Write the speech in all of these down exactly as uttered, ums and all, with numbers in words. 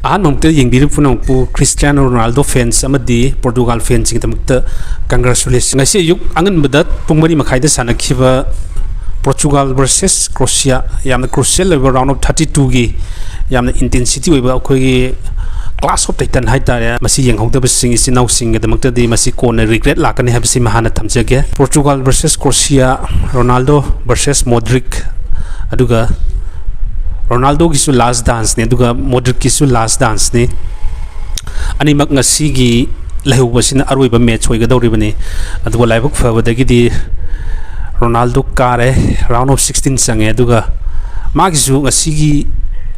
ꯑꯍꯥꯟꯕ ꯑꯃꯨꯛꯇ ꯌꯦꯡꯕꯤꯔꯤꯕ ꯄꯨꯝꯅꯃꯛꯄꯨ ꯈ꯭ꯔꯤꯁꯇꯤꯌꯥꯅꯣ ꯔꯣꯅꯥꯜꯗꯣ ꯐꯦꯟꯁ ꯑꯃꯗꯤ ꯄꯣꯔꯇꯨꯒꯥꯜ ꯐꯦꯟꯁꯤꯡꯒꯤꯗꯃꯛꯇ congratulations꯫ ꯉꯁꯤ ꯑꯌꯨꯛ ꯑꯉꯟꯕꯗ ꯄꯨꯡ ꯃꯔꯤ ꯃꯈꯥꯏꯗ ꯁꯥꯟꯅꯈꯤꯕ ꯄꯣꯔꯇꯨꯒꯥꯜ ꯚꯔꯁꯦꯁ ꯀ꯭ꯔꯣꯁꯤꯌꯥ, ꯌꯥꯝꯅ crucial ꯑꯣꯏꯕ round of thirty two ꯒꯤ ꯌꯥꯝꯅ intensity ꯑꯣꯏꯕ ꯑꯩꯈꯣꯏꯒꯤ clash of titan ꯍꯥꯏꯇꯥꯔꯦ꯫ ꯃꯁꯤ ꯌꯦꯡꯍꯧꯗꯕꯁꯤꯡ ꯏꯆꯤꯟ ꯏꯅꯥꯎꯁꯤꯡꯒꯤꯗꯃꯛꯇꯗꯤ ꯃꯁꯤ ꯀꯣꯟꯅ regret ꯂꯥꯛꯀꯅꯤ ꯍꯥꯏꯕꯁꯤꯃ ꯍꯥꯟꯅ ꯊꯝꯖꯒꯦ꯫ Portugal versus Croatia, Ronaldo versus Modric, ꯑꯗꯨꯒ ꯔꯣꯅꯥꯜꯗꯣꯒꯤꯁꯨ last danceꯅꯤ, ꯑꯗꯨꯒ ꯃꯣꯗ꯭ꯔꯤꯛꯀꯤꯁꯨ last danceꯅꯤ꯫ ꯑꯅꯤꯃꯛ ꯉꯁꯤꯒꯤ ꯂꯩꯍꯧꯕꯁꯤꯅ ꯑꯔꯣꯏꯕ match ꯑꯣꯏꯒꯗꯧꯔꯤꯕꯅꯤ꯫ ꯑꯗꯨꯒ ꯂꯥꯏꯕꯛ ꯐꯕꯗꯒꯤꯗꯤ ꯔꯣꯅꯥꯜꯗꯣ ꯀꯥꯔꯦ, round of sixteen ꯆꯪꯉꯦ꯫ ꯑꯗꯨꯒ ꯃꯥꯒꯤꯁꯨ ꯉꯁꯤꯒꯤ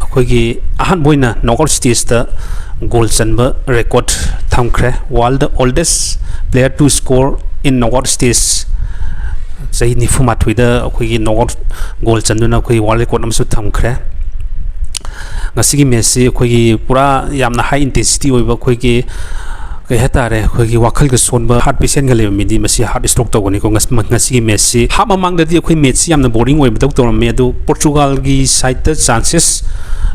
ꯑꯩꯈꯣꯏꯒꯤ ꯑꯍꯥꯟꯕ ꯑꯣꯏꯅ knockout stageꯇ goal ꯆꯟꯕ record ꯊꯝꯈ꯭ꯔꯦ꯫ World oldest player to score in knockout stage, ꯆꯍꯤ ꯅꯤꯐꯨ ꯃꯥꯊꯣꯏꯗ ꯑꯩꯈꯣꯏꯒꯤ knockout goal ꯆꯟꯗꯨꯅ ꯑꯩꯈꯣꯏꯒꯤ world record ꯑꯃꯁꯨ ꯊꯝꯈ꯭ꯔꯦ꯫ ꯉꯁꯤꯒꯤ matchꯁꯤ ꯑꯩꯈꯣꯏꯒꯤ ꯄꯨꯔꯥ ꯌꯥꯝꯅ high intensity ꯑꯣꯏꯕ, ꯑꯩꯈꯣꯏꯒꯤ ꯀꯩ ꯍꯥꯏꯇꯥꯔꯦ, ꯑꯩꯈꯣꯏꯒꯤ ꯋꯥꯈꯜꯒ ꯁꯣꯟꯕ heart patientꯒ ꯂꯩꯕ ꯃꯤꯗꯤ ꯃꯁꯤ heart stroke ꯇꯧꯒꯅꯤꯀꯣ꯫ ꯉꯁ-, ꯃ-, ꯉꯁꯤꯒꯤ matchꯁꯤ half ꯃꯃꯥꯡꯗꯗꯤ ꯑꯩꯈꯣꯏ matchꯁꯤ ꯌꯥꯝꯅ boring ꯑꯣꯏꯕꯗꯧ ꯇꯧꯔꯝꯃꯤ, ꯑꯗꯨ ꯄꯣꯔꯇꯨꯒꯥꯜꯒꯤ sideꯇ chances,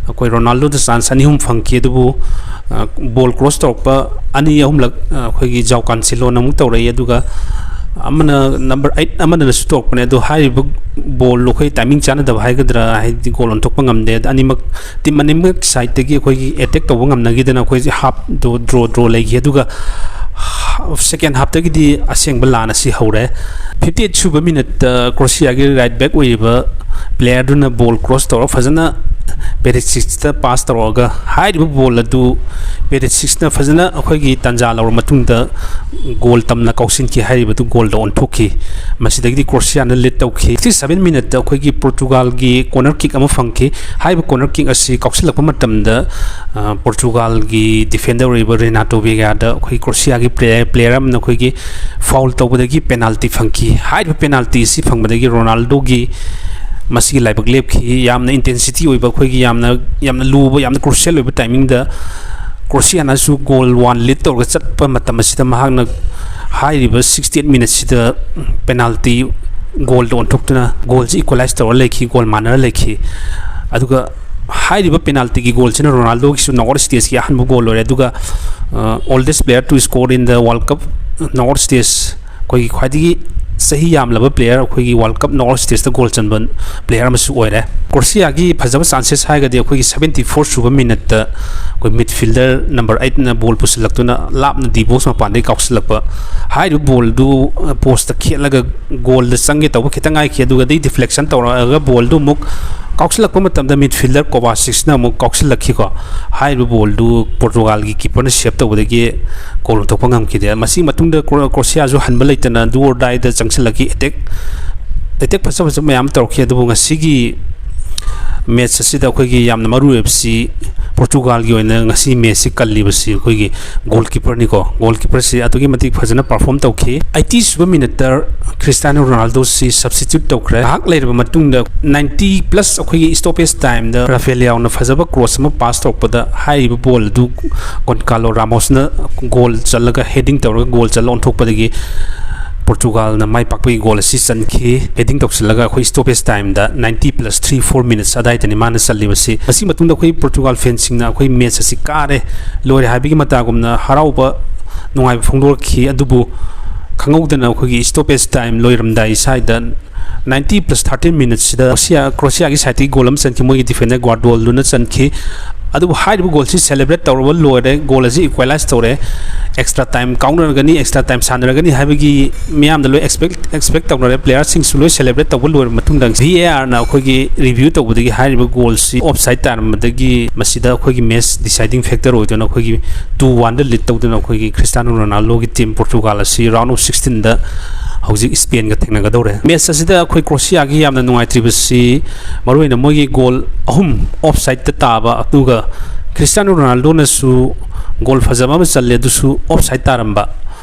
ꯑꯩꯈꯣꯏ ꯔꯣꯅꯥꯜꯗꯣꯗ chance ꯑꯅꯤ ꯑꯍꯨꯝ ꯐꯪꯈꯤ, ꯑꯗꯨꯕꯨ, ꯑ, ball cross ꯇꯧꯔꯛꯄ ꯑꯅꯤ ꯑꯍꯨꯝꯂꯛ, ꯑ, ꯑꯩꯈꯣꯏꯒꯤ ꯖꯥꯎ ꯀꯥꯟꯁꯦꯂꯣꯅ ꯑꯃꯨꯛ ꯇꯧꯔꯛꯏ, ꯑꯗꯨꯒ ꯑꯃꯅ number eight ꯑꯃꯅꯁꯨ ꯇꯧꯔꯛꯄꯅꯦ꯫ ꯑꯗꯣ ꯍꯥꯏꯔꯤꯕ ballꯗꯣ ꯑꯩꯈꯣꯏ timing ꯆꯥꯟꯅꯗꯕ ꯍꯥꯏꯒꯗ꯭ꯔꯥ, ꯍꯥꯏꯗꯤ goal ꯑꯣꯟꯊꯣꯛꯄ ꯉꯝꯗꯦ꯫ ꯑꯗ ꯑꯅꯤꯃꯛ, team ꯑꯅꯤꯃꯛ sideꯇꯒꯤ ꯑꯩꯈꯣꯏꯒꯤ attack ꯇꯧꯕ ꯉꯝꯅꯈꯤꯗꯅ ꯑꯩꯈꯣꯏꯁꯦ halfꯇꯣ draw, draw ꯂꯩꯈꯤ꯫ ꯑꯗꯨꯒ second halfꯇꯒꯤꯗꯤ ꯑꯁꯦꯡꯕ ꯂꯥꯟ ꯑꯁꯤ ꯍꯧꯔꯦ꯫ Fifty eight ꯁꯨꯕ minuteꯇ ꯀ꯭ꯔꯣꯁꯤꯌꯥꯒꯤ right back ꯑꯣꯏꯔꯤꯕ playerꯗꯨꯅ ball cross ꯇꯧꯔ ꯐꯖꯅ ꯄꯦꯔꯤꯁꯤꯆꯇ pass ꯇꯧꯔꯛꯑꯒ, ꯍꯥꯏꯔꯤꯕ ball ꯑꯗꯨ ꯄꯦꯔꯤꯁꯤꯆꯅ ꯐꯖꯅ ꯑꯩꯈꯣꯏꯒꯤ ꯇꯥꯟꯖꯥ ꯂꯧꯔ ꯃꯇꯨꯡꯗ goal ꯇꯝꯅ ꯀꯥꯎꯁꯤꯟꯈꯤ, ꯍꯥꯏꯔꯤꯕꯗꯨ goalꯗ ꯑꯣꯟꯊꯣꯛꯈꯤ꯫ ꯃꯁꯤꯗꯒꯤꯗꯤ ꯀ꯭ꯔꯣꯁꯤꯌꯥꯅ lead ꯇꯧꯈꯤ꯫ Sixty seven minuteꯇ ꯑꯩꯈꯣꯏꯒꯤ ꯄꯣꯔꯇꯨꯒꯥꯜꯒꯤ corner kick ꯑꯃ ꯐꯪꯈꯤ꯫ ꯍꯥꯏꯔꯤꯕ corner kick ꯑꯁꯤ ꯀꯥꯎꯁꯤꯜꯂꯛꯄ ꯃꯇꯝꯗ, ꯑ, ꯄꯣꯔꯇꯨꯒꯥꯜꯒꯤ defender ꯑꯣꯏꯔꯤꯕ ꯔꯦꯅꯥꯇꯣ ꯚꯦꯒꯥꯗ ꯑꯩꯈꯣꯏ ꯀ꯭ꯔꯣꯁꯤꯌꯥꯒꯤ player, player ꯑꯃꯅ ꯑꯩꯈꯣꯏꯒꯤ foul ꯇꯧꯕꯗꯒꯤ penalty ꯐꯪꯈꯤ꯫ ꯍꯥꯏꯔꯤꯕ penalty ꯑꯁꯤ ꯐꯪꯕꯗꯒꯤ ꯔꯣꯅꯥꯜꯗꯣꯒꯤ ꯃꯁꯤꯒꯤ ꯂꯥꯏꯕꯛ ꯂꯦꯞꯈꯤ꯫ ꯌꯥꯝꯅ intensity ꯑꯣꯏꯕ, ꯑꯩꯈꯣꯏꯒꯤ ꯌꯥꯝꯅ, ꯌꯥꯝꯅ ꯂꯨꯕ, ꯌꯥꯝꯅ crucial ꯑꯣꯏꯕ timingꯗ ꯀ꯭ꯔꯣꯁꯤꯌꯥꯅꯁꯨ goal one lead ꯇꯧꯔꯒ ꯆꯠꯄ ꯃꯇꯝ ꯑꯁꯤꯗ ꯃꯍꯥꯛꯅ ꯍꯥꯏꯔꯤꯕ sixty eight minuteꯁꯤꯗ penalty goalꯗ ꯑꯣꯟꯊꯣꯛꯇꯨꯅ goalꯁꯤ equalize ꯇꯧꯔ ꯂꯩꯈꯤ, goal ꯃꯥꯟꯅꯔ ꯂꯩꯈꯤ꯫ ꯑꯗꯨꯒ ꯍꯥꯏꯔꯤꯕ ꯄꯦꯅꯥꯜꯇꯤꯒꯤ ꯒꯣꯜꯁꯤꯅ ꯔꯣꯅꯥꯜꯗꯣꯒꯤꯁꯨ ꯅꯣꯛ ꯑꯥꯎꯠ ꯁ꯭ꯇꯦꯖꯀꯤ ꯑꯍꯥꯟꯕ ꯒꯣꯜ ꯑꯣꯏꯔꯦ꯫ ꯑꯗꯨꯒ oldest player to score in the world cup knock out stage, ꯑꯩꯈꯣꯏꯒꯤ ꯈ꯭ꯋꯥꯏꯗꯒꯤ ꯆꯍꯤ ꯌꯥꯝꯂꯕ ꯄ꯭ꯂꯦꯌꯔ, ꯑꯩꯈꯣꯏꯒꯤ ꯋꯥꯔꯜ ꯀꯞ ꯅꯣꯛ ꯑꯥꯎꯠ ꯁ꯭ꯇꯦꯖꯇ ꯒꯣꯜ ꯆꯟꯕ ꯄ꯭ꯂꯦꯌꯔ ꯑꯃꯁꯨ ꯑꯣꯏꯔꯦ꯫ ꯀ꯭ꯔꯣꯁꯤꯌꯥꯒꯤ ꯐꯖꯕ ꯆꯥꯟꯁꯦꯁ ꯍꯥꯏꯔꯒꯗꯤ ꯑꯩꯈꯣꯏꯒꯤ ꯁꯕꯦꯟꯇꯤ ꯐꯣꯔ ꯁꯨꯕ ꯃꯤꯅꯠꯇ ꯑꯩꯈꯣꯏ ꯃꯤꯗꯐꯤꯜꯗꯔ ꯅꯝꯕꯔ ꯑꯩꯠꯅ ꯕꯣꯜ ꯄꯨꯁꯤꯜꯂꯛꯇꯨꯅ ꯂꯥꯞꯅ ꯗꯤ ꯕꯣꯛꯁ ꯃꯄꯥꯟꯗꯒꯤ ꯀꯥꯎꯁꯤꯜꯂꯛꯄ꯫ ꯍꯥꯏꯔꯤꯕ ꯕꯣꯜꯗꯨ ꯄꯣꯁꯇ ꯈꯦꯠꯂꯒ ꯒꯣꯜꯗ ꯆꯪꯒꯦ ꯇꯧꯕ ꯈꯤꯇꯪ ꯉꯥꯏꯈꯤ꯫ ꯑꯗꯨꯒꯗꯤ ꯗꯤꯐ꯭ꯂꯦꯛꯁꯟ ꯇꯧꯔꯛꯑꯒ ꯕꯣꯜꯗꯨ ꯑꯃꯨꯛ ꯀꯥꯎꯁꯤꯜꯂꯛꯄ ꯃꯇꯝꯗ ꯃꯤꯗꯐꯤꯜꯗꯔ ꯀꯣꯕꯥꯁꯤꯛꯁꯅ ꯑꯃꯨꯛ ꯀꯥꯎꯁꯤꯜꯂꯛꯈꯤꯀꯣ꯫ ꯍꯥꯏꯔꯤꯕ ꯕꯣꯜꯗꯨ ꯄꯣꯔꯇꯨꯒꯥꯜꯒꯤ ꯀꯤꯄꯔꯅ ꯁꯦꯞ ꯇꯧꯕꯗꯒꯤ ꯒꯣꯜ ꯂꯧꯊꯣꯛꯄ ꯉꯝꯈꯤꯗꯦ꯫ ꯃꯁꯤꯒꯤ ꯃꯇꯨꯡꯗ ꯀ꯭ꯔꯣ-, ꯀ꯭ꯔꯣꯁꯤꯌꯥꯁꯨ ꯍꯟꯕ ꯂꯩꯇꯅ ꯗꯨ ꯑꯣꯔ ꯗꯥꯏꯗ ꯆꯪꯁꯤꯜꯂꯛꯈꯤ꯫ ꯑꯦꯇꯦꯛ, ꯑꯦꯇꯦꯛ ꯐꯖ ꯐꯖꯕ ꯃꯌꯥꯝ ꯇꯧꯔꯛꯈꯤ꯫ ꯑꯗꯨꯕꯨ ꯉꯁꯤꯒꯤ ꯃꯦꯠꯆ ꯑꯁꯤꯗ ꯑꯩꯈꯣꯏꯒꯤ ꯌꯥꯝꯅ ꯃꯔꯨ ꯑꯣꯏꯕꯁꯤ ꯄꯣꯔꯇꯨꯒꯥꯜꯒꯤ ꯑꯣꯏꯅ ꯉꯁꯤ ꯃꯦꯠꯆꯁꯤ ꯀꯜꯂꯤꯕꯁꯤ ꯑꯩꯈꯣꯏꯒꯤ ꯒꯣꯜ ꯀꯤꯄꯔꯅꯤꯀꯣ꯫ ꯒꯣꯜ ꯀꯤꯄꯔꯁꯤ ꯑꯗꯨꯛꯀꯤ ꯃꯇꯤꯛ ꯐꯖꯅ ꯄꯔꯐꯣꯔꯝ ꯇꯧꯈꯤ꯫ ꯑꯩꯠꯇꯤ ꯁꯨꯕ ꯃꯤꯅꯠꯇ ꯈ꯭ꯔꯤꯁꯇꯤꯌꯥꯅꯣ ꯔꯣꯅꯥꯜꯗꯣꯁꯤ ꯁꯕꯁꯇꯤꯇ꯭ꯌꯨꯠ ꯇꯧꯈ꯭ꯔꯦ꯫ ꯉꯥꯏꯍꯥꯛ ꯂꯩꯔꯕ ꯃꯇꯨꯡꯗ ꯅꯥꯏꯟꯇꯤ ꯄ꯭ꯂꯁ ꯑꯩꯈꯣꯏꯒꯤ ꯁ꯭ꯇꯣꯄꯦꯖ ꯇꯥꯏꯝꯗ ꯔꯥꯐꯦꯂꯤꯌꯥꯎꯅ ꯐꯖꯕ ꯀ꯭ꯔꯣꯁ ꯑꯃ ꯄꯥꯁ ꯇꯧꯔꯛꯄꯗ ꯍꯥꯏꯔꯤꯕ ꯕꯣꯜ ꯑꯗꯨ ꯒꯣꯟꯀꯥꯂꯣ ꯔꯥꯃꯣꯁꯅ ꯒꯣꯜ ꯆꯜꯂꯒ, ꯍꯦꯗꯤꯡ ꯇꯧꯔꯒ ꯒꯣꯜ ꯆꯜꯂ ꯑꯣꯟꯊꯣꯛꯄꯗꯒꯤ ꯄꯣꯔꯇꯨꯒꯥꯜꯅ ꯃꯥꯏ ꯄꯥꯛꯄꯒꯤ ꯒꯣꯜ ꯑꯁꯤ ꯆꯟꯈꯤ꯫ ꯍꯦꯗꯤꯡ ꯇꯧꯁꯤꯜꯂꯒ ꯑꯩꯈꯣꯏ ꯁ꯭ꯇꯣꯄꯦꯖ ꯇꯥꯏꯝꯗ ninety plus three four minutes ꯑꯗꯥꯏꯗꯅꯤ ꯃꯥꯅ ꯆꯜꯂꯤꯕꯁꯤ꯫ ꯃꯁꯤ ꯃꯇꯨꯡꯗ ꯑꯩꯈꯣꯏ ꯄꯣꯔꯇꯨꯒꯥꯜ ꯐꯦꯟꯁꯤꯡꯅ ꯑꯩꯈꯣꯏ ꯃꯦꯠꯆ ꯑꯁꯤ ꯀꯥꯔꯦ, ꯂꯣꯏꯔꯦ ꯍꯥꯏꯕꯒꯤ ꯃꯇꯥꯒꯨꯝꯅ ꯍꯔꯥꯎꯕ ꯅꯨꯡꯉꯥꯏꯕ ꯐꯣꯡꯗꯣꯔꯛꯈꯤ꯫ ꯑꯗꯨꯕꯨ ꯈꯪꯍꯧꯗꯅ ꯑꯩꯈꯣꯏꯒꯤ ꯁ꯭ꯇꯣꯄꯦꯖ ꯇꯥꯏꯝ ꯂꯣꯏꯔꯝꯗꯥꯏ ꯁ꯭ꯋꯥꯏꯗ ꯅꯥꯏꯟꯇꯤ ꯄ꯭ꯂꯁ ꯊꯥꯔꯇꯤꯟ ꯃꯤꯅꯠꯁꯤꯗ ꯀ꯭ꯔꯣꯁꯤꯌꯥ, ꯀ꯭ꯔꯣꯁꯤꯌꯥꯒꯤ ꯁꯥꯏꯠꯇꯒꯤ ꯒꯣꯜ ꯑꯃ ꯆꯟꯈꯤ꯫ ꯃꯣꯏꯒꯤ ꯗꯤꯐꯦꯟꯗꯔ ꯒ꯭ꯋꯥꯔꯗꯣꯜꯗꯨꯅ ꯆꯟꯈꯤ꯫ ꯑꯗꯨꯕꯨ ꯍꯥꯏꯔꯤꯕ ꯒꯣꯜꯁꯤ ꯁꯦꯂꯦꯕ꯭ꯔꯦꯠ ꯇꯧꯔꯕ ꯂꯣꯏꯔꯦ, ꯒꯣꯜ ꯑꯁꯤ ꯏꯀ꯭ꯋꯦꯂꯥꯏꯁ ꯇꯧꯔꯦ, ꯑꯦꯛꯁꯇ꯭ꯔꯥ ꯇꯥꯏꯝ ꯀꯥꯎꯅꯔꯒꯅꯤ, ꯑꯦꯛꯁꯇ꯭ꯔꯥ ꯇꯥꯏꯝ ꯁꯥꯟꯅꯔꯒꯅꯤ ꯍꯥꯏꯕꯒꯤ ꯃꯤꯌꯥꯝꯗ ꯂꯣꯏ ꯑꯦꯛꯁꯄꯦꯛ, ꯑꯦꯛꯁꯄꯦꯛ ꯇꯧꯅꯔꯦ꯫ ꯄ꯭ꯂꯦꯌꯔꯁꯤꯡꯁꯨ ꯂꯣꯏ ꯁꯦꯂꯦꯕ꯭ꯔꯦꯠ ꯇꯧꯕ ꯂꯣꯏꯔꯕ ꯃꯇꯨꯡꯗ ꯚꯤ ꯑꯦ ꯑꯥꯔꯅ ꯑꯩꯈꯣꯏꯒꯤ ꯔꯤꯚ꯭ꯌꯨ ꯇꯧꯕꯗꯒꯤ ꯍꯥꯏꯔꯤꯕ ꯒꯣꯜꯁꯤ ꯑꯣꯐ ꯁꯥꯏꯠ ꯇꯥꯔꯝꯕꯗꯒꯤ ꯃꯁꯤꯗ ꯑꯩꯈꯣꯏꯒꯤ ꯃꯦꯠꯆ ꯗꯤꯁꯥꯏꯗꯤꯡ ꯐꯦꯛꯇꯔ ꯑꯣꯏꯗꯨꯅ ꯑꯩꯈꯣꯏꯒꯤ ꯇꯨ ꯋꯥꯟꯗ ꯂꯤꯗ ꯇꯧꯗꯨꯅ ꯑꯩꯈꯣꯏꯒꯤ ꯈ꯭ꯔꯤꯁꯇꯤꯌꯥꯅꯣ ꯔꯣꯅꯥꯜꯗꯣꯒꯤ ꯇꯤꯝ ꯄꯣꯔꯇꯨꯒꯥꯜ ꯑꯁꯤ ꯔꯥꯎꯟ ꯑꯣꯐ ꯁꯤꯛꯁꯇꯤꯟꯗ ꯍꯧꯖꯤꯛ ꯁ꯭ꯄꯦꯟꯒ ꯊꯦꯡꯅꯒꯗꯧꯔꯦ꯫ ꯃꯦꯠꯆ ꯑꯁꯤꯗ ꯑꯩꯈꯣꯏ ꯀ꯭ꯔꯣꯁꯤꯌꯥꯒꯤ ꯌꯥꯝꯅ ꯅꯨꯡꯉꯥꯏꯇ꯭ꯔꯤꯕꯁꯤ ꯃꯔꯨꯑꯣꯏꯅ ꯃꯣꯏꯒꯤ ꯒꯣꯜ ꯑꯍꯨꯝ ꯑꯣꯐ ꯁꯥꯏꯠꯇ ꯇꯥꯕ, ꯑꯗꯨꯒ ꯈ꯭ꯔꯤꯁꯇꯤꯌꯥꯅꯣ ꯔꯣꯅꯥꯜꯗꯣꯅꯁꯨ ꯒꯣꯜ ꯐꯖꯕ ꯑꯃ ꯆꯜꯂꯦ, ꯑꯗꯨꯁꯨ ꯑꯣꯐ ꯁꯥꯏꯠ ꯇꯥꯔꯝꯕ꯫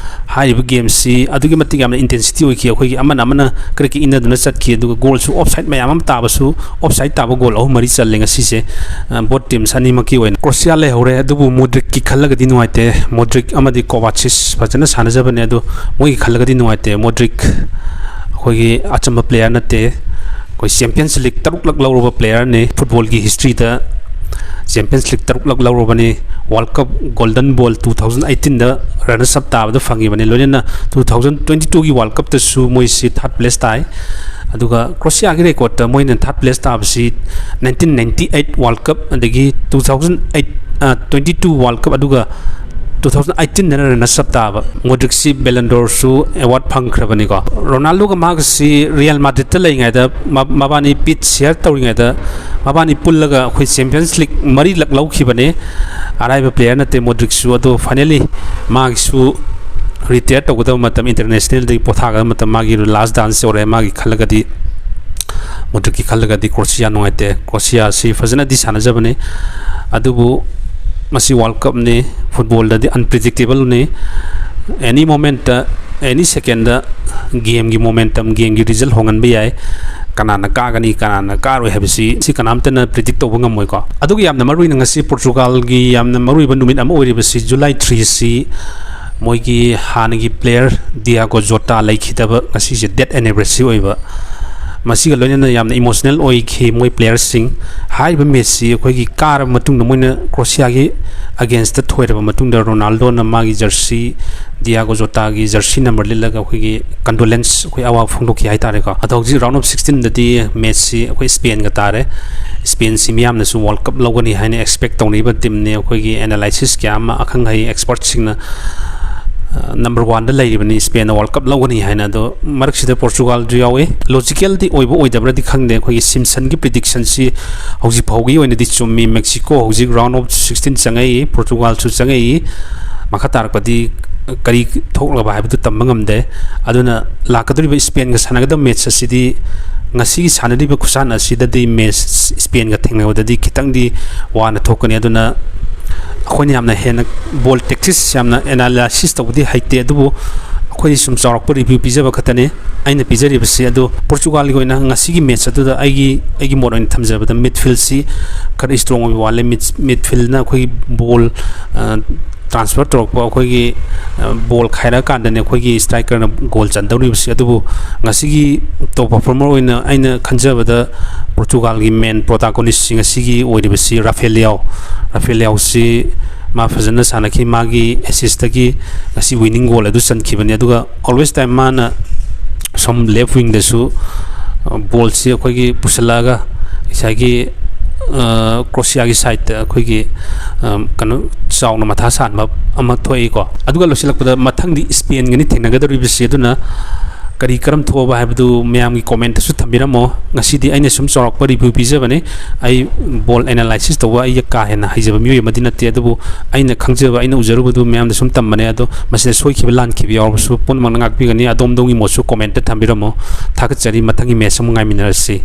ꯍꯥꯏꯔꯤꯕ ꯒꯦꯝꯁꯤ ꯑꯗꯨꯛꯀꯤ ꯃꯇꯤꯛ ꯌꯥꯝꯅ ꯏꯟꯇꯦꯟꯁꯤꯇꯤ ꯑꯣꯏꯈꯤ꯫ ꯑꯩꯈꯣꯏꯒꯤ ꯑꯃꯅ ꯑꯃꯅ ꯀ꯭ꯔꯤꯛ ꯀ꯭ꯔꯤꯛ ꯏꯟꯅꯗꯨꯅ ꯆꯠꯈꯤ, ꯑꯗꯨꯒ ꯒꯣꯜꯁꯨ ꯑꯣꯐ ꯁꯥꯏꯠ ꯃꯌꯥꯝ ꯑꯃ ꯇꯥꯕꯁꯨ, ꯑꯣꯐ ꯁꯥꯏꯠ ꯇꯥꯕ ꯒꯣꯜ ꯑꯍꯨꯝ ꯃꯔꯤ ꯆꯜꯂꯦ ꯉꯁꯤꯁꯦ꯫ ꯑ, ꯕꯣꯠ ꯇꯤꯝꯁ ꯑꯅꯤꯃꯛꯀꯤ ꯑꯣꯏꯅ ꯀ꯭ꯔꯣꯁꯤꯌꯥ ꯂꯩꯍꯧꯔꯦ, ꯑꯗꯨꯕꯨ ꯃꯣꯗ꯭ꯔꯤꯛꯀꯤ ꯈꯜꯂꯒꯗꯤ ꯅꯨꯡꯉꯥꯏꯇꯦ꯫ ꯃꯣꯗ꯭ꯔꯤꯛ ꯑꯃꯗꯤ ꯀꯣꯕꯥꯆꯤꯁ ꯐꯖꯅ ꯁꯥꯟꯅꯖꯕꯅꯦ, ꯑꯗꯣ ꯃꯣꯏꯒꯤ ꯈꯜꯂꯒꯗꯤ ꯅꯨꯡꯉꯥꯏꯇꯦ꯫ ꯃꯣꯗ꯭ꯔꯤꯛ ꯑꯩꯈꯣꯏꯒꯤ ꯑꯆꯝꯕ ꯄ꯭ꯂꯦꯌꯔ ꯅꯠꯇꯦ꯫ ꯑꯩꯈꯣꯏ ꯆꯦꯝꯄꯤꯌꯟꯁ ꯂꯤꯛ ꯇꯔꯨꯛꯂꯛ ꯂꯧꯔꯕ ꯄ꯭ꯂꯦꯌꯔꯅꯤ꯫ ꯐꯨꯠꯕꯣꯜꯒꯤ ꯍꯤꯁꯇ꯭ꯔꯤꯗ ꯆꯦꯝꯄꯤꯌꯟꯁ ꯂꯤꯛ ꯇꯔꯨꯛꯂꯛ ꯂꯧꯔꯕꯅꯤ꯫ World cup golden ball two thousand ꯑꯩꯠꯇꯤꯟꯗ ꯔꯅꯔꯁ ꯑꯞ ꯇꯥꯕꯗ ꯐꯪꯉꯤꯕꯅꯤ꯫ ꯂꯣꯏꯅꯅ ꯇꯨ ꯊꯥꯎꯖꯟ ꯇ꯭ꯋꯦꯟꯇꯤ ꯇꯨꯒꯤ ꯋꯥꯔꯜ ꯀꯞꯇꯁꯨ ꯃꯣꯏꯁꯤ ꯊꯥꯔꯠ ꯄ꯭ꯂꯦꯁ ꯇꯥꯏ꯫ ꯑꯗꯨꯒ ꯀ꯭ꯔꯣꯁꯤꯌꯥꯒꯤ ꯔꯦꯀꯣꯔꯠꯇ ꯃꯣꯏꯅ ꯊꯥꯔꯠ ꯄ꯭ꯂꯦꯁ ꯇꯥꯕꯁꯤ nineteen ninety eight world cup, ꯑꯗꯒꯤ two thousand eight, twenty two world cup, ꯑꯗꯨꯒ ꯇꯨ ꯊꯥꯎꯖꯟ ꯑꯩꯠꯇꯤꯟꯗꯅ ꯔꯅꯔꯁ ꯑꯞ ꯇꯥꯕ꯫ ꯃꯣꯗ꯭ꯔꯤꯛꯁꯤ ꯕꯦꯂꯟꯗꯣꯔꯁꯨ ꯑꯦꯋꯥꯔꯗ ꯐꯪꯈ꯭ꯔꯕꯅꯤꯀꯣ꯫ ꯔꯣꯅꯥꯜꯗꯣꯒ ꯃꯥꯒꯁꯤ ꯔꯤꯌꯦꯜ ꯃꯥꯗ꯭ꯔꯤꯠꯇ ꯂꯩꯔꯤꯉꯩꯗ ꯃ-, ꯃꯕꯥꯅꯤ ꯄꯤꯠ ꯁꯤꯌꯔ ꯇꯧꯔꯤꯉꯩꯗ ꯃꯕꯥꯅꯤ ꯄꯨꯜꯂꯒ ꯑꯩꯈꯣꯏ ꯆꯦꯝꯄꯤꯌꯟꯁ ꯂꯤꯛ ꯃꯔꯤꯂꯛ ꯂꯧꯈꯤꯕꯅꯦ꯫ ꯑꯔꯥꯏꯕ ꯄ꯭ꯂꯦꯌꯔ ꯅꯠꯇꯦ ꯃꯣꯗ꯭ꯔꯤꯛꯁꯨ꯫ ꯑꯗꯣ ꯐꯥꯏꯅꯦꯂꯤ ꯃꯥꯒꯤꯁꯨ ꯔꯤꯇꯥꯌꯔ ꯇꯧꯒꯗꯕ ꯃꯇꯝ, ꯏꯟꯇꯔꯅꯦꯁꯅꯦꯜꯗꯒꯤ ꯄꯣꯊꯥꯒꯗꯕ ꯃꯇꯝ, ꯃꯥꯒꯤ ꯂꯥꯁ ꯗꯥꯟꯁ ꯌꯧꯔꯛꯑꯦ꯫ ꯃꯥꯒꯤ ꯈꯜꯂꯒꯗꯤ, ꯃꯣꯗ꯭ꯔꯤꯛꯀꯤ ꯈꯜꯂꯒꯗꯤ ꯀ꯭ꯔꯣꯁꯤꯌꯥ ꯅꯨꯡꯉꯥꯏꯇꯦ꯫ ꯀ꯭ꯔꯣꯁꯤꯌꯥꯁꯤ ꯐꯖꯅꯗꯤ ꯁꯥꯟꯅꯖꯕꯅꯤ, ꯑꯗꯨꯕꯨ ꯃꯁꯤ ꯋꯥꯔꯜ ꯀꯞꯅꯤ, ꯐꯨꯠꯕꯣꯜꯗꯗꯤ ꯑꯟꯄ꯭ꯔꯤꯗꯤꯛꯇꯦꯕꯜꯅꯤ꯫ ꯑꯦꯅꯤ ꯃꯣꯃꯦꯟꯠꯇ, ꯑꯦꯅꯤ ꯁꯦꯀꯦꯟꯗ ꯒꯦꯝꯒꯤ ꯃꯣꯃꯦꯟꯇꯝ, ꯒꯦꯝꯒꯤ ꯔꯤꯖꯜ ꯍꯣꯡꯍꯟꯕ ꯌꯥꯏ꯫ ꯀꯅꯥꯅ ꯀꯥꯒꯅꯤ, ꯀꯅꯥꯅ ꯀꯥꯔꯣꯏ ꯍꯥꯏꯕꯁꯤ ꯁꯤ ꯀꯅꯥꯝꯇꯅ ꯄ꯭ꯔꯤꯗꯤꯛ ꯇꯧꯕ ꯉꯝꯃꯣꯏꯀꯣ꯫ ꯑꯗꯨꯒ ꯌꯥꯝꯅ ꯃꯔꯨꯑꯣꯏꯅ ꯉꯁꯤ ꯄꯣꯔꯆꯨꯒꯥꯜꯒꯤ ꯌꯥꯝꯅ ꯃꯔꯨꯑꯣꯏꯕ ꯅꯨꯃꯤꯠ ꯑꯃ ꯑꯣꯏꯔꯤꯕꯁꯤ ꯖꯨꯂꯥꯏ ꯊ꯭ꯔꯤꯁꯤ ꯃꯣꯏꯒꯤ ꯍꯥꯟꯅꯒꯤ ꯄ꯭ꯂꯦꯌꯔ ꯗꯤꯌꯥꯒꯣ ꯖꯣꯇꯥ ꯂꯩꯈꯤꯗꯕ ꯉꯁꯤꯁꯦ ꯗꯦꯠ ꯑꯦꯅꯤꯚꯔꯁꯔꯤ ꯑꯣꯏꯕ꯫ ꯃꯁꯤꯒ ꯂꯣꯏꯅꯅ ꯌꯥꯝꯅ ꯏꯃꯣꯁꯅꯦꯜ ꯑꯣꯏꯈꯤ ꯃꯣꯏ ꯄ꯭ꯂꯦꯌꯔꯁꯤꯡ꯫ ꯍꯥꯏꯔꯤꯕ ꯃꯦꯠꯁꯁꯤ ꯑꯩꯈꯣꯏꯒꯤ ꯀꯥꯔꯕ ꯃꯇꯨꯡꯗ ꯃꯣꯏꯅ ꯀ꯭ꯔꯣꯁꯤꯌꯥꯒꯤ ꯑꯒꯦꯟꯁꯇ ꯊꯣꯏꯔꯕ ꯃꯇꯨꯡꯗ ꯔꯣꯅꯥꯜꯗꯣꯅ ꯃꯥꯒꯤ ꯖꯔꯁꯤ, ꯗꯤꯌꯥꯒꯣ ꯖꯣꯇꯥꯒꯤ ꯖꯔꯁꯤ ꯅꯝꯕꯔ ꯂꯤꯠꯂꯒ ꯑꯩꯈꯣꯏꯒꯤ ꯀꯟꯗꯣꯂꯦꯟꯁ, ꯑꯩꯈꯣꯏ ꯑꯋꯥꯕ ꯐꯣꯡꯗꯣꯛꯈꯤ ꯍꯥꯏꯇꯥꯔꯦꯀꯣ꯫ ꯑꯗꯣ ꯍꯧꯖꯤꯛ ꯔꯥꯎꯟ ꯑꯣꯐ ꯁꯤꯛꯁꯇꯤꯟꯗꯗꯤ ꯃꯦꯠꯁꯁꯤ ꯑꯩꯈꯣꯏ ꯁ꯭ꯄꯦꯟꯒ ꯇꯥꯔꯦ꯫ ꯁ꯭ꯄꯦꯟꯁꯤ ꯃꯤꯌꯥꯝꯅꯁꯨ ꯋꯥꯔꯜ ꯀꯞ ꯂꯧꯒꯅꯤ ꯍꯥꯏꯅ ꯑꯦꯛꯁꯄꯦꯛ ꯇꯧꯅꯔꯤꯕ ꯇꯤꯝꯅꯤ꯫ ꯑꯩꯈꯣꯏꯒꯤ ꯑꯦꯅꯥꯂꯥꯏꯁꯤꯁ ꯀꯌꯥ ꯑꯃ, ꯑꯈꯪ ꯑꯍꯩ ꯑꯦꯛꯁꯄꯔꯠꯁꯤꯡꯅ, ꯑ, ꯅꯝꯕꯔ ꯋꯥꯟꯗ ꯂꯩꯔꯤꯕꯅꯤ ꯁ꯭ꯄꯦꯟꯅ ꯋꯥꯔꯜ ꯀꯞ ꯂꯧꯒꯅꯤ ꯍꯥꯏꯅ꯫ ꯑꯗꯣ ꯃꯔꯛꯁꯤꯗ ꯄꯣꯔꯆꯨꯒꯥꯜꯁꯨ ꯌꯥꯎꯏ꯫ ꯂꯣꯖꯤꯀꯦꯜꯗꯤ ꯑꯣꯏꯕ ꯑꯣꯏꯗꯕ꯭ꯔꯗꯤ ꯈꯪꯗꯦ꯫ ꯑꯩꯈꯣꯏꯒꯤ ꯁꯤꯝꯁꯟꯒꯤ ꯄ꯭ꯔꯤꯗꯤꯛꯁꯟꯁꯤ ꯍꯧꯖꯤꯛ ꯐꯥꯎꯒꯤ ꯑꯣꯏꯅꯗꯤ ꯆꯨꯝꯃꯤ꯫ ꯃꯦꯛꯁꯤꯀꯣ ꯍꯧꯖꯤꯛ ꯔꯥꯎꯟ ꯑꯣꯐ ꯁꯤꯛꯁꯇꯤꯟ ꯆꯪꯉꯛꯏ, ꯄꯣꯔꯆꯨꯒꯥꯜꯁꯨ ꯆꯪꯉꯛꯏ꯫ ꯃꯈꯥ ꯇꯥꯔꯛꯄꯗꯤ ꯀꯔꯤ ꯊꯣꯛꯂꯕ ꯍꯥꯏꯕꯗꯨ ꯇꯝꯕ ꯉꯝꯗꯦ꯫ ꯑꯗꯨꯅ ꯂꯥꯛꯀꯗꯧꯔꯤꯕ ꯁ꯭ꯄꯦꯟꯒ ꯁꯥꯟꯅꯒꯗꯕ ꯃꯦꯠꯁ ꯑꯁꯤꯗꯤ ꯉꯁꯤꯒꯤ ꯁꯥꯟꯅꯔꯤꯕ ꯈꯨꯁꯥꯟꯅ ꯑꯁꯤꯗꯗꯤ ꯃꯦꯠꯁ ꯁ꯭ꯄꯦꯟꯒ ꯊꯦꯡꯅꯕꯗꯗꯤ ꯈꯤꯇꯪꯗꯤ ꯋꯥꯅ ꯊꯣꯛꯀꯅꯤ꯫ ꯑꯗꯨꯅ ꯑꯩꯈꯣꯏꯅ ꯌꯥꯝꯅ ꯍꯦꯟꯅ ꯕꯣꯜ ꯇꯦꯛꯇꯤꯛꯁ ꯌꯥꯝꯅ ꯑꯦꯅꯥꯂꯥꯏꯁꯤꯁ ꯇꯧꯕꯗꯤ ꯍꯩꯇꯦ, ꯑꯗꯨꯕꯨ ꯑꯩꯈꯣꯏꯗꯤ ꯁꯨꯝ ꯆꯥꯎꯔꯛꯄ ꯔꯤꯚ꯭ꯌꯨ ꯄꯤꯖꯕ ꯈꯛꯇꯅꯤ꯫ ꯑꯩꯅ ꯄꯤꯖꯔꯤꯕꯁꯤ ꯑꯗꯨ ꯄꯣꯔꯆꯨꯒꯥꯜꯒꯤ ꯑꯣꯏꯅ ꯉꯁꯤꯒꯤ ꯃꯦꯠꯁ ꯑꯗꯨꯗ ꯑꯩꯒꯤ, ꯑꯩꯒꯤ ꯃꯣꯠ ꯑꯣꯏꯅ ꯊꯝꯖꯕꯗ ꯃꯤꯗꯐꯤꯜꯁꯤ ꯈꯔ ꯏꯁꯇ꯭ꯔꯣꯡ ꯑꯣꯏꯕ ꯋꯥꯠꯂꯦ꯫ ꯃꯤꯗ-, ꯃꯤꯗꯐꯤꯜꯅ ꯑꯩꯈꯣꯏꯒꯤ ꯕꯣꯜ, ꯑ, ꯇ꯭ꯔꯥꯟꯁꯐꯔ ꯇꯧꯔꯛꯄ ꯑꯩꯈꯣꯏꯒꯤ, ꯑ, ꯕꯣꯜ ꯈꯥꯏꯔꯛꯑꯀꯥꯟꯗꯅꯦ ꯑꯩꯈꯣꯏꯒꯤ ꯁ꯭ꯇ꯭ꯔꯥꯏꯀꯔꯅ ꯒꯣꯜ ꯆꯟꯗꯧꯔꯤꯕꯁꯤ꯫ ꯑꯗꯨꯕꯨ ꯉꯁꯤꯒꯤ ꯇꯣꯞ ꯄꯔꯐꯣꯔꯃꯔ ꯑꯣꯏꯅ ꯑꯩꯅ ꯈꯟꯖꯕꯗ ꯄꯣꯔꯇꯨꯒꯥꯜꯒꯤ ꯃꯦꯟ ꯄ꯭ꯔꯣꯇꯥꯒꯣꯅꯤꯁꯁꯤ ꯉꯁꯤꯒꯤ ꯑꯣꯏꯔꯤꯕꯁꯤ ꯔꯥꯐꯦꯜ ꯂꯤꯌꯥꯎ꯫ ꯔꯥꯐꯦꯜ ꯂꯤꯌꯥꯎꯁꯤ ꯃꯥ ꯐꯖꯅ ꯁꯥꯟꯅꯈꯤ꯫ ꯃꯥꯒꯤ ꯑꯦꯁꯤꯁꯇꯒꯤ ꯉꯁꯤ ꯋꯤꯅꯤꯡ ꯒꯣꯜ ꯑꯗꯨ ꯆꯟꯈꯤꯕꯅꯤ꯫ ꯑꯗꯨꯒ ꯑꯣꯜꯋꯦꯁ ꯇꯥꯏꯝ ꯃꯥꯅ ꯁꯣꯝ ꯂꯦꯐ ꯋꯤꯡꯗꯁꯨ, ꯑ, ꯕꯣꯜꯁꯤ ꯑꯩꯈꯣꯏꯒꯤ ꯄꯨꯁꯤꯜꯂꯛꯑꯒ ꯉꯁꯥꯏꯒꯤ, ꯑ, ꯀ꯭ꯔꯣꯁꯤꯌꯥꯒꯤ ꯁꯥꯏꯠꯇ ꯑꯩꯈꯣꯏꯒꯤ, ꯑ, ꯀꯩꯅꯣ ꯆꯥꯎꯅ ꯃꯊꯥ ꯁꯥꯍꯟꯕ ꯑꯃ ꯊꯣꯛꯏꯀꯣ꯫ ꯑꯗꯨꯒ ꯂꯣꯏꯁꯤꯜꯂꯛꯄꯗ ꯃꯊꯪꯗꯤ ꯁ꯭ꯄꯦꯟꯒꯅꯤ ꯊꯦꯡꯅꯒꯗꯧꯔꯤꯕꯁꯤ꯫ ꯑꯗꯨꯅ ꯀꯔꯤ ꯀꯔꯝ ꯊꯣꯛꯑꯕ ꯍꯥꯏꯕꯗꯨ ꯃꯌꯥꯝꯒꯤ ꯀꯣꯃꯦꯟꯇꯁꯨ ꯊꯝꯕꯤꯔꯝꯃꯣ꯫ ꯉꯁꯤꯗꯤ ꯑꯩꯅ ꯁꯨꯝ ꯆꯥꯎꯔꯥꯛꯄ ꯔꯤꯚ꯭ꯌꯨ ꯄꯤꯖꯕꯅꯤ꯫ ꯑꯩ ꯕꯣꯜ ꯑꯦꯅꯥꯂꯥꯏꯁꯤꯁ ꯇꯧꯕ ꯑꯩ ꯀꯥ ꯍꯦꯟꯅ ꯍꯩꯖꯕ ꯃꯤꯑꯣꯏ ꯑꯃꯗꯤ ꯅꯠꯇꯦ, ꯑꯗꯨꯕꯨ ꯑꯩꯅ ꯈꯪꯖꯕ, ꯑꯩꯅ ꯎꯖꯔꯨꯕꯗꯨ ꯃꯌꯥꯝꯗ ꯁꯨꯝ ꯇꯝꯕꯅꯦ꯫ ꯑꯗꯣ ꯃꯁꯤꯗ ꯁꯣꯏꯈꯤꯕ ꯂꯥꯟꯈꯤꯕ ꯌꯥꯎꯔꯕꯁꯨ ꯄꯨꯝꯅꯃꯛꯅ ꯉꯥꯛꯄꯤꯒꯅꯤ꯫ ꯑꯗꯣꯝꯗꯣꯝꯒꯤ ꯃꯣꯠꯁꯨ ꯀꯣꯃꯦꯟꯇ ꯊꯝꯕꯤꯔꯝꯃꯣ꯫ ꯊꯥꯒꯠꯆꯔꯤ꯫ ꯃꯊꯪꯒꯤ ꯃꯦꯠꯆ ꯑꯃꯨꯛ ꯉꯥꯏꯃꯤꯟꯅꯔꯁꯤ꯫